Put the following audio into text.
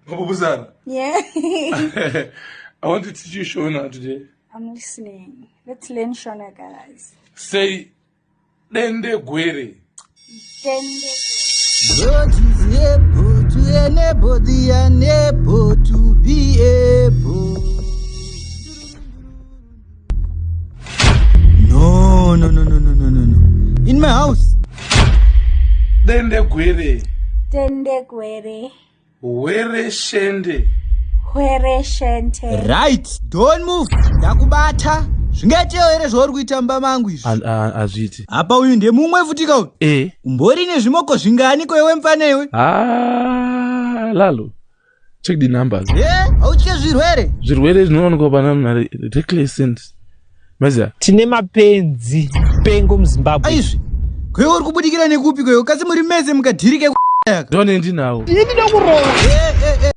Mabubuzana. Yeah. I want to teach you Shona today. I'm listening. Let's learn Shona, guys. Say dende gwere. Dende. God is able to enable the unable to be able. No, no, no, no, no, no, no, no. In my house. Dende gwere. Dende gwere. Hwere shende. Hwere shente. Right, don't move. Ndakubata. Zvingaitewo here zvauri kuita mumba mangu izvi? Hazviiti. Apa uyu ndemumwe futika uyu. Eh. Umbori nezvimoko zvingani ko iwe mfana iwe? Ah, Lalo. Check the numbers. Eh, hautye zvirwere? Zvirwere zvinowanikwa pana munhu ari reckless and maziya. Tine mapenzi pengo muZimbabwe. Aizvi. Kwewe uri kubudikira nekupi kwewe? Kasi muri mese mukadhirike yaka. Ndone ndinawo. Ini ndinokurova. Eh.